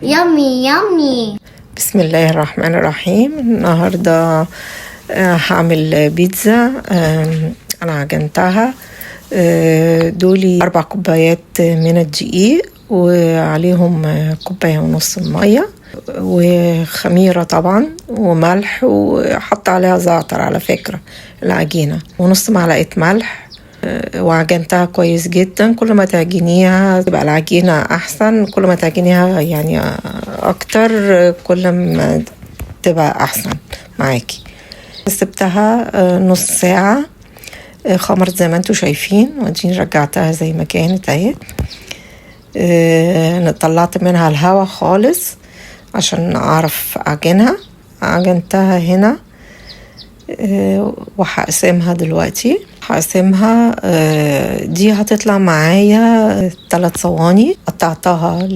Yummy, yummy. بسم الله الرحمن الرحيم. النهاردة هعمل بيتزا. أنا عجنتها. دولي 4 كوبايات من الدقيق، وعليهم كوباية ونص المية وخميرة طبعا وملح، وحط عليها زعتر على فكرة العجينة، ونص معلقة ملح. وعجنتها كويس جدا. كل ما تعجنيها تبقى العجينة أحسن، كل ما تعجنيها يعني أكتر كل ما تبقى أحسن معاكي. سبتها نص ساعة، خمرت زي ما انتوا شايفين، واديني رجعتها زي ما كانت اهي. انا طلعت منها الهوا خالص عشان اعرف اعجنها. عجنتها هنا، وهقسمها دلوقتي. هقسمها، دي هتطلع معايا 3 صواني. قطعتها